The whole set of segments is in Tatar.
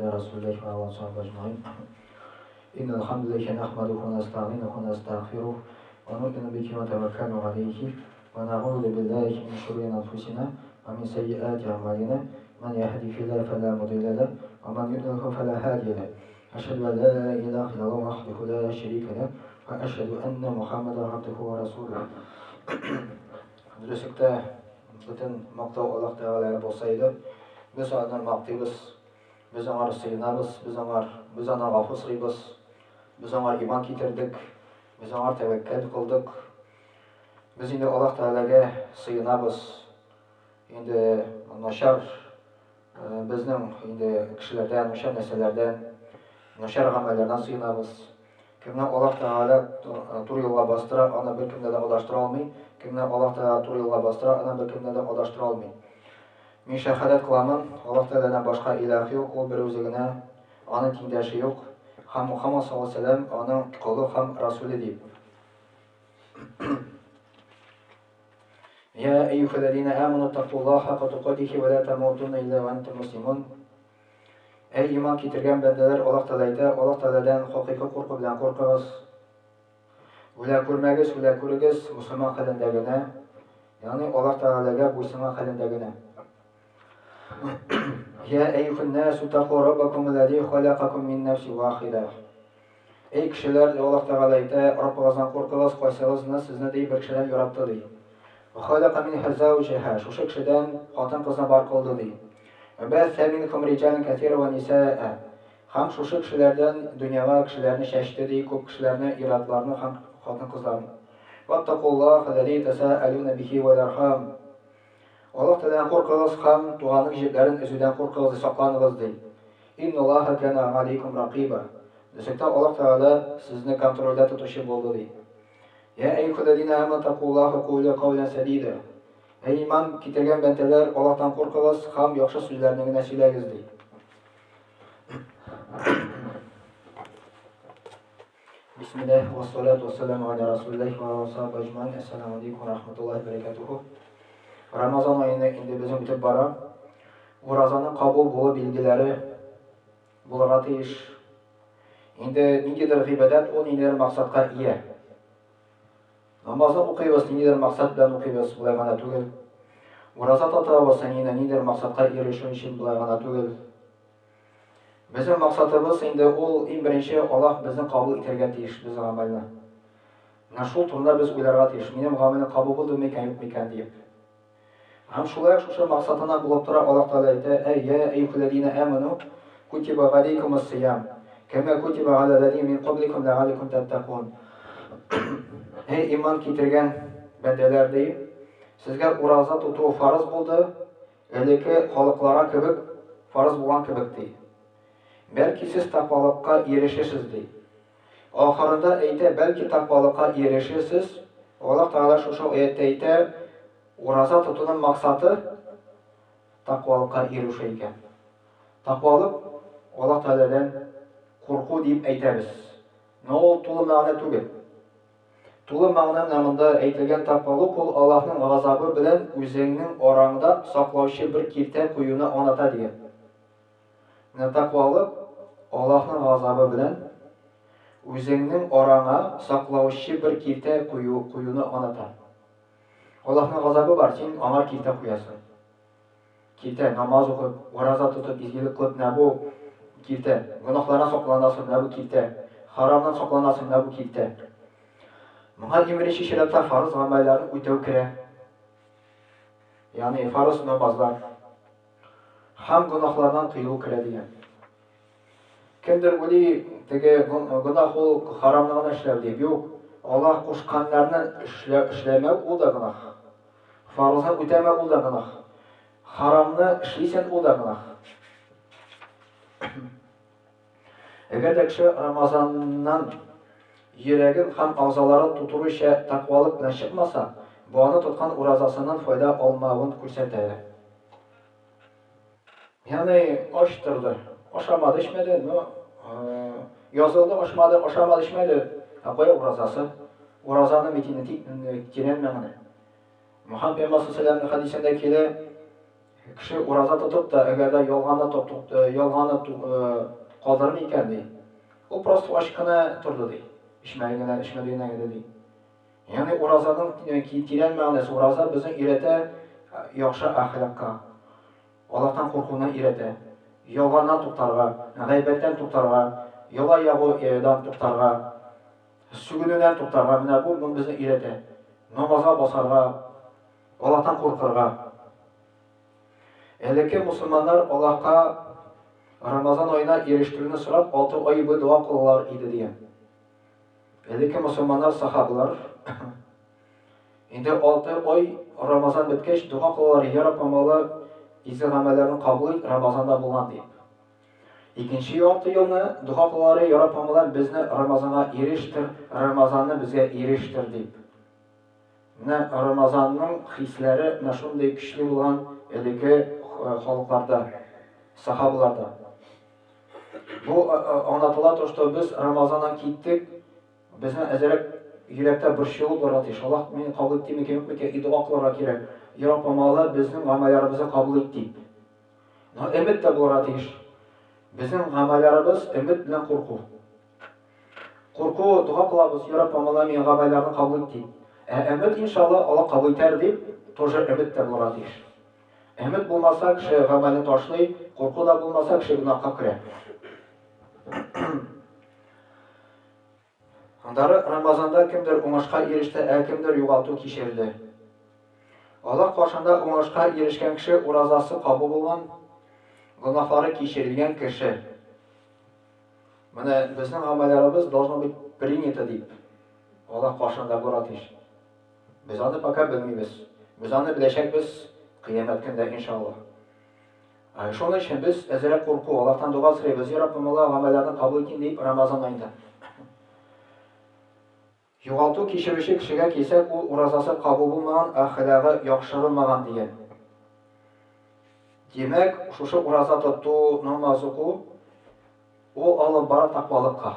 على رسول الله وعلى آله وصحبه أجمعين. إن الحمد لله نحمده ونستعينه ونستغفره ونؤمن به ونتوكل عليه ونعوذ بالله من شرور أنفسنا ومن سيئات أعمالنا من يهده الله فلا مضل له ومن يضلل فلا هادي له أشهد أن لا إله إلا الله وحده لا شريك له وأشهد أن محمدا عبده ورسوله. Дөреслектә бөтен мактау Аллаһ Тәгаләгә булса иде. Без аны мактыйбыз, без аңар сыенабыз, без аңар, без аннан гафу сорыйбыз. Без аңар иман китердек, без аңар тәвәккәл кылдык. Без инде Аллаһ Тәгаләгә сыенабыз. Инде начар безнең инде кешеләрдән, начар нәрсәләрдән, начар гамәлләрдән сыенабыз. Кемне Аллаһ Тәгалә туры юлга бастыра, аны беркемдә дә адаштыра алмый. Кемне Аллаһ Тәгалә туры юлга бастыра, аны беркемдә дә адаштыра алмый. Мин шәһадәт кыламын, Аллаһ Тәгаләдән башка илаһ юк, ул берүзе генә, аның тиңдәше юк, һәм Мухаммад саллаллаһу алейһи ва сәлләм аның колы һәм расуле дип. Я әйюхәлләзина аману тақуллаһа хакка тукатихи ва ла тамутунна илля ва антум муслимун. Әй иман китергән бәндәләр, Аллаһ Тәгалә әйтә, Аллаһ Тәгаләдән хакыйкый курку белән куркыгыз. Үлә күрмәгез, үлә күрегез, мусульман хәлендә генә, ягъни Аллаһ Тәгаләгә буйсынган хәлендә генә. Я әйюхән насу тақу раббакум аллази халакакум мин нафсин вахида. Эй кешеләр, ди Аллаһ Тәгалә әйтә, Раббыгыздан куркыгыз, кайсыгызны сезне ди бер кешедән яратты ди. Ва халака минха зауҗаһа, шушы кешедән хатын-кызны бар кылды ди. Ва бәсә минкум риҗалан кәсира ва нисаа. Һәм шушы кешеләрдән дөньяга кешеләрне чәчте ди, күп кешеләрне, ир-атларны һәм хатын-кызларны. Ваттакуллаһа ләзи тәсаалуна бихи вәл архам. Аллаһ Тәгаләдән куркыгыз һәм туганлык җепләрен өзүдән куркыгыз ди, сакланыгыз ди. Инналлаһа кана галәйкум ракыйба. Дөреслектә Аллаһ Тәгалә сезне контрольдә тотучы булды ди. Я әйюхәлләзина аману тәкуллаһа ва кулу каулян сәдида. Әй иман китергән бәндәләр, Аллаһтан куркыгыз һәм яхшы сүзләрне генә сөйләгез ди. Бисмилләһ вә салату вә сәламу аля расулилләһ вә аля сахабы әҗмәин. Әссәламу алейкум вә рахматуллаһи бәрәкәтүһү. Рамазан аена инде безнең үтеп бара. Уразаның кабул булу билгеләре булырга тиеш. Инде ниндидер гыйбадәт ул ниндидер максатка ия. Намазны укыйбыз, ниндидер максат белән укыйбыз, болай гына түгел. Ураза тотабыз, ниндидер максатка ирешү өчен болай гына түгел. Безнең максатыбыз инде ул иң беренче Аллаһ безне кабул итәргә тиеш безнең гамәлне. Менә шул турында без уйларга тиеш. Минем гамәлем кабул булды микән, юк микән диеп. Һәм шулай ук шушы максатына булып тора Аллаһ Тәгалә әйтә, Әй, я әйюхәлләзина аману, кутиба галәйкумус сиям, кәмә кутиба галәлләзина мин кабликум ләгалләкум тәттәкун. Әй, иман китергән бәндәләр, ди, сезгә ураза тоту фарыз булды, Элекке халыкларга кебек фарыз булган кебек, ди. Бәлки сез тәкъвалыкка ирешерсез, ди. Ахырында әйтә, бәлки тәкъвалыкка ирешерсез. Аллаһ Тәгалә шушы аятьтә әйтә, ураза тотуның максаты тәкъвалыкка ирешү икән. Тәкъвалык Аллаһ Тәгаләдән курку дип әйтәбез. Но ул тулы мәгънә түгел. Тулы мәгънә менә монда әйтелгән тәкъвалык ул Аллаһның газабы белән үзеңнең араңда саклаучы бер киртә куюны аңлата дигән. Менә тәкъвалык Аллаһның газабы белән үзеңнең араңа саклаучы бер киртә кую куюны аңлата. Аллаһның газабы бар, син аңар киртә куясың. Киртә, намаз укып, ураза тотып, изгелек кылып, менә бу киртә. Гөнаһлардан сакланасың, менә бу киртә. Харамнан сакланасың, менә бу киртә. Моңа иң беренче чиратта фарыз гамәлләрен үтәү керә. Ягъни фарыз намазлар һәм гөнаһлардан тыелу керә дигән. Кемдер уйлый, теге гөнаһ ул харамны гына эшләү дип. Юк, Аллаһ кушканнарны эшләмәү ул да гөнаһ. Фарызны үтәмәү ул да гөнаһ. Харамны эшлисен ул да гөнаһ. Әгәр дә кеше Рамазаннан йөрәген һәм агъзаларын тутыруча тәкъвалык белән чыкмаса, бу аны тоткан уразасыннан файда алмавын күрсәтә. Ягъни ач торды, ашамады, эчмәде, но язылды, ашмады, ашамады, эчмәде. Ә кая уразасы? Уразаны бит инде тик тирән мәгънә. Мөхәммәд пәйгамбәр саллаллаху алейһи хәдисендә килә, Кеше ураза тотып та, әгәр дә ялганны ялганны калдырмый икән, ди. Ул просто ач кына торды, ди. Эчмәде генә, эчмәде генә генә, ди. Ягъни уразаның тирән мәгънәсе, ураза безне өйрәтә яхшы әхлакка. Аллаһтан куркуны өйрәтә. Ялганнан туктарга, гайбәттән туктарга, яла ягудан туктарга, сүгенүдән туктарга. Менә бу моны безне өйрәтә. Намазга басарга, Аллаһтан куркырга. Элекке мусульманнар Аллаһка Рамазан аена ирештерүне сорап, 6 ай буе дога кылалар иде дигән. Элекке мусульманнар сахабалар инде 6 ай Рамазан беткәч дога кылалар, Я Раббым, Алла, изге гамәлләрне кабул ит, Рамазанда булган дип. Икенче ярты елны дога кылалар, Я Раббым, Алла, безне Рамазанга ирештер, Рамазанны безгә ирештер дип. Менә Рамазанның хисләре менә шундый көчле булган элекке халыкларда, сахабаларда. Бу аңлатыла то, что без Рамазаннан киттек, безнең әзерәк йөрәктә борчылу булырга тиеш. Аллаһ мине кабул итте микән, юк микән, и дога кылырга кирәк. Я Раббым, Алла, безнең гамәлләребезне кабул ит дип. Но өмет тә булырга тиеш. Безнең гамәлләребез өмет белән курку. Курку, дога кылабыз, Я Раббым, Алла, минем гамәлләрне кабул ит, дип. Ә өмет, иншалла, Алла кабул итәр дип, тоже өмет тә булырга тиеш. Өмет булмаса, кеше гамәлне ташлый, курку да булмаса, кеше гөнаһка керә. Аннары Рамазанда кемдер уңышка иреште, ә кемдер югалту кичерде. Аллаһ каршында уңышка ирешкән кеше уразасы кабул булган, гөнаһлары кичерелгән кеше. Менә безнең гамәлләребез должно быть принято дип Аллаһ каршында булырга тиеш. Без аны пока белмибез. Без аны беләчәкбез кыямәт көндә, иншаллаһ. Шуның өчен без әзрәк курку, Аллаһтан дога сорыйбыз, Я Раббым, Аллаһ, гамәлләрне кабул ит дип Рамазан аенда. Югалту кичерүче кешегә килсәк, ул уразасы кабул булмаган, әхлагы яхшырылмаган дигән. Димәк, шушы ураза тоту, намаз уку, ул алып бара таквалыкка.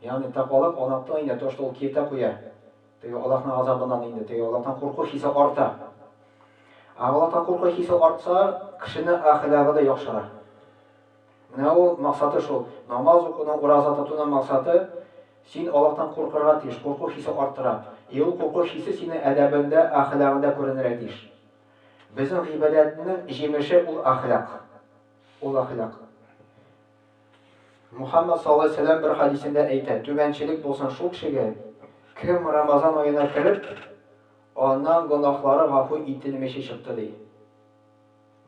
Ягъни таквалык анакта инде то, что ул киртә куя. Теге Аллаһның газабыннан инде, теге Аллаһтан курку хисе арта. Ә Аллаһтан курку хисе артса, кешенең әхлагы да яхшыра. Менә ул максаты шул. Намаз укуның, ураза тотуның максаты, син Аллаһтан куркырга тиеш, курку хисе арттыра. И ул курку хисе синең әдәбеңдә, әхлагыңда күренергә тиеш. Безнең гыйбадәтнең җимеше ул әхлак. Ул әхлак. Мухаммад саллаллаһу алейһи вәсәлләм бер хәдисендә әйтә, түбәнчелек булсын шул кешегә, кем Рамазан аена кереп, аннан гөнаһлары гафу ителмичә чыкты ди.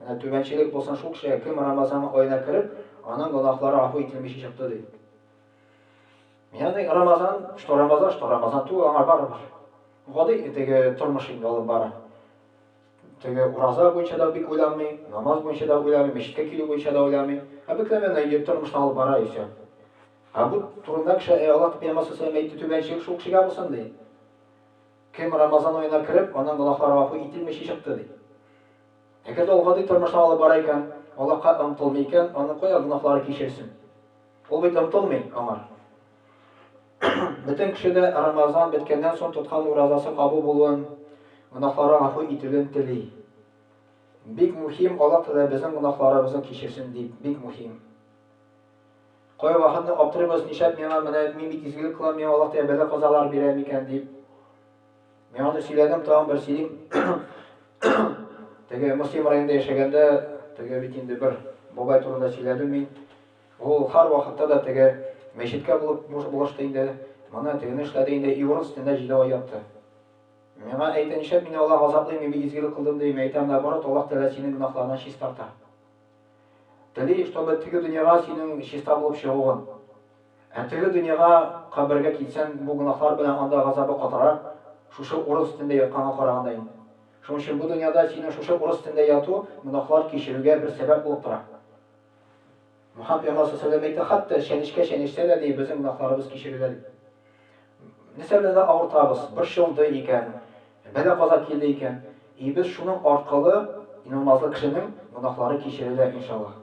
Менә түбәнчелек булсын шул кешегә, кем Рамазан аена кереп, аның гөнаһлары гафу ителмичә чыкты ди. Ягъни Рамазан, что Рамазан, что Рамазан түгел, аңа барыбер. Гади теге тормыш инде алып бара. Теге ураза буенча да бик уйланмый, намаз буенча да уйламый, мәчеткә килү буенча да уйламый. Обыкновенно тормышны алып бара и все. Ә бу турында кеше Аллаһ Пәйгамбәр саллаллаху әйтте, түбәнчелек шул кешегә булсын ди. Кем Рамазан аена кереп, аның гөнаһлары гафу ителмичә чыкты ди. Әгәр дә ул гади тормышны алып бара икән, Аллаһка омтылмый икән, аның кая гөнаһлары кичерсен? Ул бит омтылмый аңар. Бөтен кеше дә Рамазан беткәннән соң тоткан уразасы кабул булуын, гөнаһлары гафу ителүен тели. Бик мөһим, Аллаһ Тәгалә безнең гөнаһларыбызны кичерсен дип, бик мөһим. Кай вакытны аптырыйбыз, нишләп миңа менә мин бит изгелек кылам, миңа Аллаһ Тәгалә бәла-казалар бирә микән дип. Мин аны сөйләдем, тагын бер сөйлим. Теге Мөслим районында яшәгәндә, теге бит инде бер бабай турында сөйләдем мин. Ул һәр вакытта да теге мәчеткә булып булышты инде. Моны тегене эшләде инде, и урын өстендә җиде ай ятты. Миңа әйтә, нишләп мине Аллаһ газаплый, мин бит изгелек кылдым ди. Мин әйтәм, наоборот, Аллаһ Тәгалә синең гөнаһларыңнан чистарта. Тели, чтобы теге дөньяга синең чиста булып чыгуын. Ә теге дөньяга, кабергә китсәң, бу гөнаһлар белән анда газабы катырак, шушы урыс өстендә ятканга караганда инде. Шуның өчен бу дөньяда синең шушы урыс өстендә яту гөнаһлар кичерүгә бер сәбәп булып тора. Мөхәммәд пәйгамбәр саллаллаһу алейһи ва сәлләм әйтте, хәтта чәнечкә чәнечсә дә, ди, безнең гөнаһларыбыз кичерелә, ди. Нәрсә белән дә авыртабыз, борчылды икән, бәла-каза килде икән, и без шуның аркылы намазлы кешенең гөнаһлары кичерелә, иншаллаһ.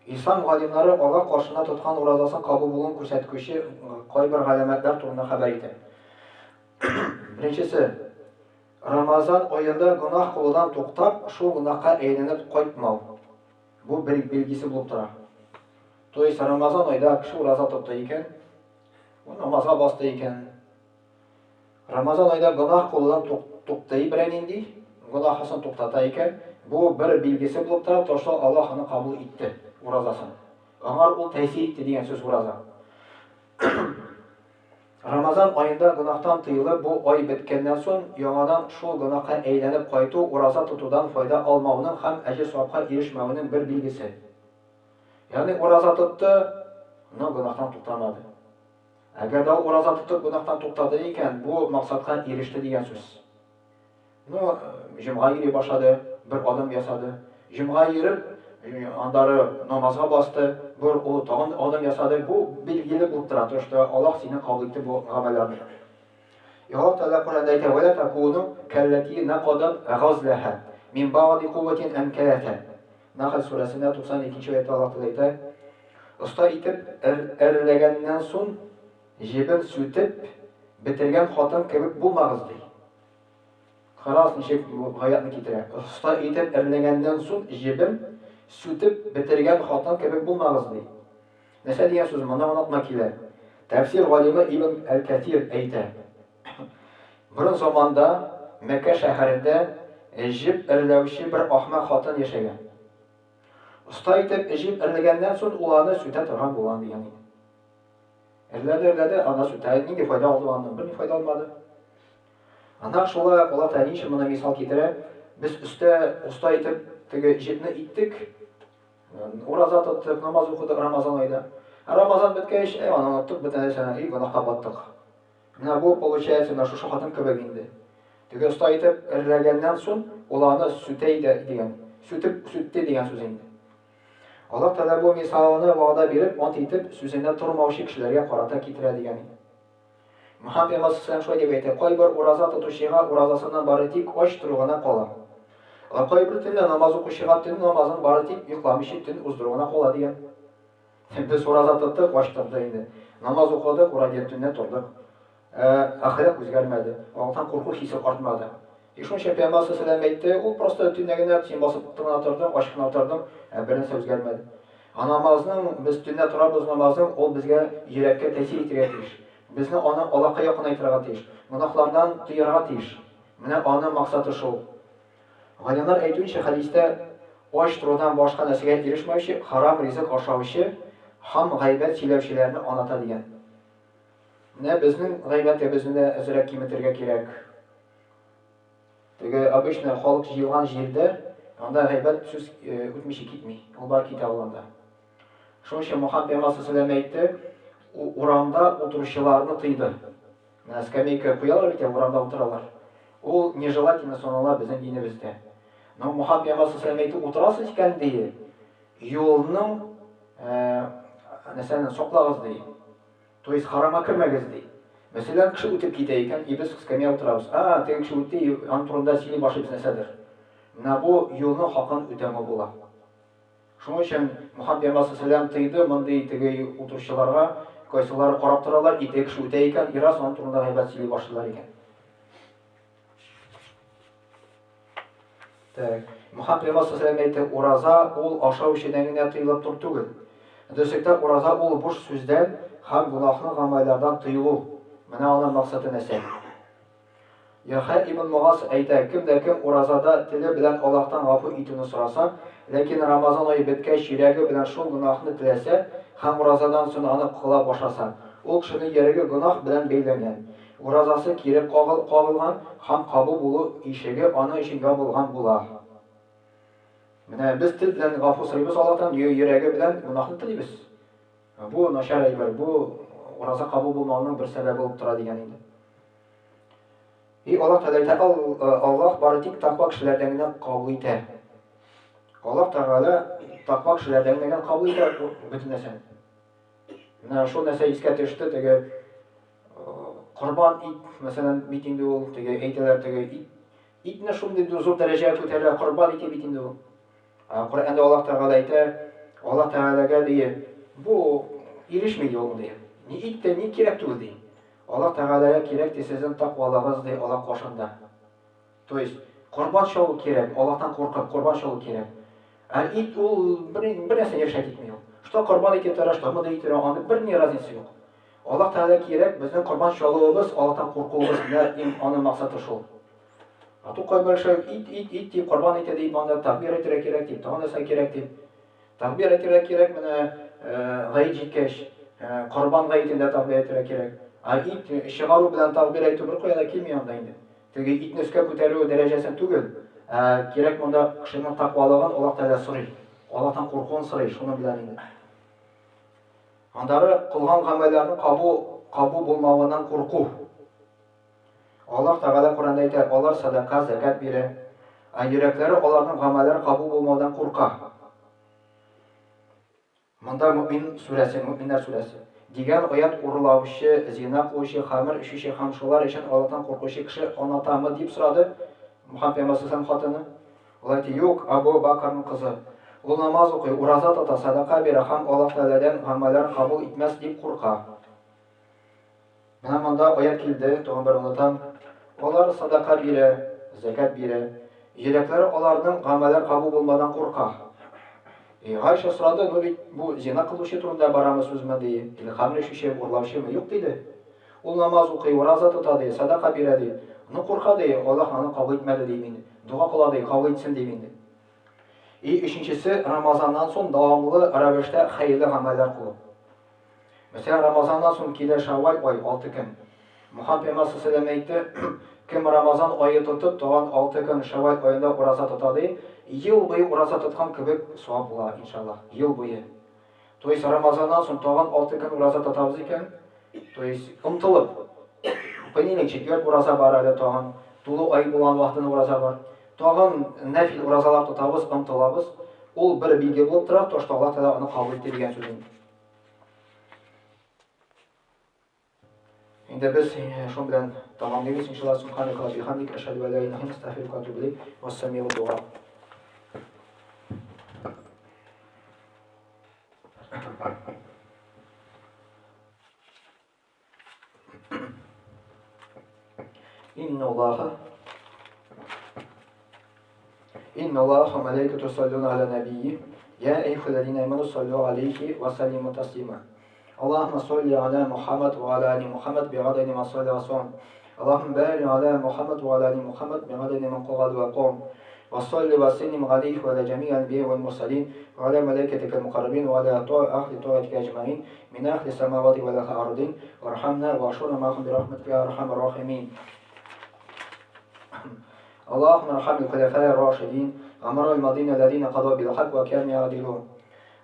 Ислам галимнары Аллаһ каршында тоткан уразасын кабул булуын күрсәткүче кайбер галәмәтләр турында хәбәр итә. Беренчесе, Рамазан аенда гөнаһ кылудан туктап, шул гөнаһка әйләнеп кайтмау. Бу бер билгесе булып тора. То есть Рамазан айда кеше ураза тотты икән, ул намазга басты икән. Рамазан айда гөнаһ кылудан туктый берәр нинди, гөнаһысын туктата икән, бу бер билгесе булып тора, то что Аллаһ аны кабул итте уразасын. Аңар ул тәэсир итте дигән сүз ураза. Рамазан аенда гөнаһтан тыелып, бу ай беткәннән соң, яңадан шул гөнаһка әйләнеп кайту ураза тотудан файда алмауның һәм әҗер-савапка ирешмәүнең бер билгесе. Ягъни ураза тотты, но гөнаһтан туктамады. Әгәр дә ул ураза тотып гөнаһтан туктады икән, бу максатка иреште дигән сүз. Ну, җомга йөри башлады, бер адым ясады. Җомга йөреп, аннары намазга басты, бер ул тагын адым ясады. Бу билгеле булып тора, то что Аллаһ сине кабул итте бу гамәлләрне. И Аллаһ Тәгалә Коръәндә әйтә, "Вә ла такуну кәлләти накадат газлаһа мин баъди кувватин анкәсә." Нахль сүрәсендә 92 нче аятьтә Аллаһ Тәгалә әйтә, Оста итеп әрләгәннән соң җебен сүтеп бетергән хатын кебек булмагыз, ди. Карагыз, ничек бу гаятны китерә. Оста итеп эрләгәннән сон җебен сүтеп бетергән хатын кебек булмагыз, ди. Нәрсә дигән сүз, монда аңлатма килә. Тәфсир галиме Ибн әл-Кәсир әйтә, Борын заманда Мәккә шәһәрендә җеп эрләүче бер ахмак хатын яшәгән. Оста итеп җеп эрләгәннән сон ул аны сүтә торган булган, дигән иде. Эрләде, эрләде, анда сүтә. Нинди файда алды аннан? Берни файда алмады. Аннан шулай ук Аллаһ Тәгалә ни өчен моны мисал китерә? Без өстә оста итеп теге җепне иттек, ураза тоттык, намаз укыдык Рамазан айда. Ә Рамазан беткәч, әй, аны оныттык бөтен нәрсәне, и гөнаһка баттык. Менә бу получается менә шушы хатын кебек инде. Теге оста итеп эрләгәннән соң, ул аны сүтә иде дигән. Сүтеп сүтте дигән сүз инде. Аллаһ Тәгалә бу мисалны вәгъдә биреп, ант итеп, сүзендә тормаучы кешеләргә карата китерә дигән иде. Мөхәммәд пәйгамбәр саллаллаһу шулай дип әйтә, Кайбер ураза тотучыга уразасыннан бары тик ач тору гына кала. Ә кайбер төнлә намаз укучыга төн намазын бары тик йокламыйча төн уздыру гына кала дигән. Без ураза тоттык, ач торды инде. Намаз укыдык, вроде төнлә тордык. Ә әхлак үзгәрмәде, Аллаһтан курку хисе артмады. И шуның өчен Пәйгамбәр саллаллаһу алейһи әйтте, ул просто төнлә генә син басып гына тордың, ач кына тордың, ә бернәрсә үзгәрмәде. Ә намазның, без төнлә торабыз намазның, ул безгә йөрәккә тәэсир итәргә тиеш. Безне аны Аллаһка якынайтырга тиеш, гөнаһлардан тыярга тиеш. Менә аның максаты шул. Галимнәр әйтүенчә, хәдистә ач торудан башка нәрсәгә ирешмәүче, харам ризык ашаучы һәм гайбәт сөйләүчеләрне аната дигән. Менә безнең гайбәтебезне дә әзрәк киметергә кирәк. Теге обычно халык җыелган җирдә анда гайбәт сүз үтмичә китми. Ул бар китә ул анда. Шуның өчен Мөхәммәд пәйгамбәр саллаллаһу алейһи әйтте, урамда утыручыларны тыйды. Менә скамейка куялар бит, урамда утыралар. Ул нежелательно санала безнең динебездә. Но Мөхәммәд пәйгамбәр саллаллаһу алейһи әйтте, утырасыз икән ди, юлның нәрсәне саклагыз ди. То есть харамга кермәгез, ди. Мәсәлән, кеше үтеп китә икән, и без скамьяда утырабыз. А, теге кеше үтте, и аның турында сөйли башлыйбыз нәрсәдер. Менә бу юлның хакын үтәмәү була. Шуның өчен Мөхәммәд пәйгамбәр саллаллаһу алейһи тыйды мондый теге утыручыларга, кайсылары карап торалар, и теге кеше үтә икән, и раз аның турында гайбәт сөйли башлыйлар икән. Так. Мөхәммәд пәйгамбәр саллаллаһу әйтте, ураза ул ашау эчүдән генә тыелып тору түгел. Дөреслектә ураза ул буш сүздән һәм гөнаһлы гамәлләрдән тыелу. Менә аның максаты нәрсә. Яхъя ибн Мугаз әйтә, кем дә кем уразада теле белән Аллаһтан гафу итүне сораса, ләкин Рамазан ае беткәч йөрәге белән шул гөнаһны теләсә һәм уразадан соң аны кыла башласа, ул кешенең йөрәге гөнаһ белән бәйләнгән. Уразасы кире кагылган һәм кабул булу ишеге аның өчен ябылган була. Менә без тел белән гафу сорыйбыз Аллаһтан, йөрәге белән гөнаһны телибез. Бу начар әйбер, бу ураза кабул булмауның бер сәбәбе булып тора дигән инде. И Аллаһ Тәгалә әйтә, Аллаһ бары тик таква кешеләрдән генә кабул итә. Аллаһ Тәгалә таква кешеләрдән генә кабул итә бөтен нәрсәне. Менә шул нәрсә искә төште, теге Корбан ит, мәсәлән, бит инде ул, теге әйтәләр, теге ит, итне шундый зур дәрәҗәгә күтәрә, корбан ите бит инде ул. Коръәндә Аллаһ Тәгалә әйтә, Аллаһ Тәгаләгә ди, бу ирешми ди ул ди. Ни ит тә, ни кирәк түгел ди. Аллаһ Тәгаләгә кирәк ди сезнең таквалыгыз ди Аллаһ каршында. То есть корбан чалу кирәк, Аллаһтан куркып корбан чалу кирәк. Ә ит ул бер, бер нәрсә решать итми ул. Что корбан итә тора, что мондый итә, анда бер ни разница юк. Аллаһ Тәгалә кирәк, безнең корбан чалуыбыз, Аллаһтан куркуыбыз, менә иң аның максаты шул. А то кайбер кеше ит, ит, ит дип корбан итә дип, анда тәкбир әйтергә кирәк дип, тагын нәрсә кирәк дип. Тәкбир әйтергә кирәк менә гаит җиткәч, корбан гаетендә тәкбир әйтергә кирәк. Ә ит чыгару белән тәкбир әйтү бер кая да килми анда инде. Теге итне өскә күтәрү дәрәҗәсен түгел, ә кирәк монда кешенең тәкъвалыгын Аллаһ Тәгалә сорый. Аллаһтан куркуын сорый, шуның белән инде. Аннары кылган гамәлләрнең кабул кабул булмавыннан курку. Аллаһ Тәгалә Коръәндә әйтә, алар садака, зәкят бирә, ә йөрәкләре аларның гамәлләре кабул булмаудан курка. Монда Мөмин сүрәсе, Мөминнәр сүрәсе, дигән аять урлаучы, зина кылучы, хәмер эчүче һәм шулар өчен Аллаһтан куркучы кеше аңлатамы дип сорады Мөхәммәд пәйгамбәр саллаллаһу хатыны. Ул әйтте, Юк, Абу Бакрның кызы. Ул намаз укый, ураза тота, садака бирә һәм Аллаһ Тәгаләдән гамәлләрен кабул итмәс дип курка. Менә монда аять килде, тагын бер онытам. Алар садака бирә, зәкят бирә. Йөрәкләре аларның гамәлләр кабул булмаудан курка. И Гайша сорады, ну бит бу зина кылучы турында барамы сүзме, ди, или хәмер эчүче, урлаучымы? Юк, диде. Ул намаз укый, ураза тота, ди, садака бирә, ди. Ну курка, ди, Аллаһ аны кабул итмәде, ди инде. Дога кыла, ди, кабул итсен, ди инде. И өченчесе, Рамазаннан соң дәвамлы рәвештә хәерле гамәлләр кылу. Мәсәлән, Рамазаннан соң килә Шәвваль ай, 6 көн. Мөхәммәд пәйгамбәр саллаллаһу әйтте, кем Рамазан ае тотып, тагын 6 көн Шәвваль аенда ураза тота ди, ел буе ураза тоткан кебек савап була, иншаллаһ, ел буе. То есть Рамазаннан соң тагын 6 көн ураза тотабыз икән, то есть омтылып, понедельник, четверг ураза бар әле тагын, тулы ай булган вакытында ураза бар. Тагын нәфил уразалар тотабыз, омтылабыз. Ул бер билге булып тора, то что Аллаһ Тәгалә аны кабул итте дигән сүз инде. Инде без шуның белән тәмамлыйбыз, иншалла. Субханaka ва бихамдик, ашһаду ан ла илаһа илля анта, астагфирука ва атубу илейк. Вассамиу дуа. Инна Инна Аллаха малайкату саллюна аля набии, я эйхалladina аману саллю алейхи ва саллиму таслима. Аллахума салли аля Мухаммад ва аля али Мухаммад би'адади ма салли ва саллам. Аллахумма барик аля Мухаммад ва аля али Мухаммад би'адади ма قال ва قام. وصل وسلم عليه وعلى جميع الأنبياء والمرسلين وعلى ملائكتك المقربين وعلى أهل طاعتك أجمعين من أهل السماوات والأرضين وارحمنا واحشرنا معهم برحمتك يا أرحم الراحمين. اللهم ارحم الخلفاء الراشدين أمر المدينة الذين قضوا بالحق وكانوا يعدلون.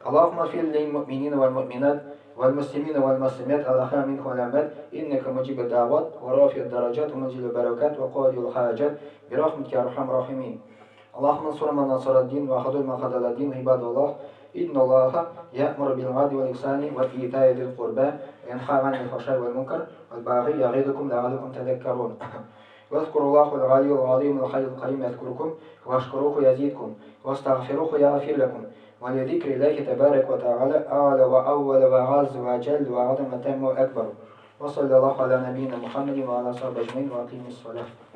اللهم اغفر للمؤمنين والمؤمنات والمسلمين والمسلمات الأحياء منهم والأموات إنك مجيب الدعوات ورافع الدرجات ومنزل البركات وقاضي الحاجات برحمتك يا أرحم الراحمين. اللهم انصر من نصر الدين وخذل من خذل الدين. عباد الله، إن الله يأمر بالعدل والإحسان وإيتاء ذي القربى وينهى عن الفحشاء والمنكر والبغي يعظكم لعلكم تذكرون. واذكروا الله العلي العظيم الحي القيوم يذكركم، واشكروه يزيدكم، واستغفروه يغفر لكم. ولذكر الله تبارك وتعالى أعلى وأول وأعز وأجل وأعظم وأتم وأكبر. وصلى الله على نبينا محمد وعلى صحبه أجمعين وأقيم الصلاة.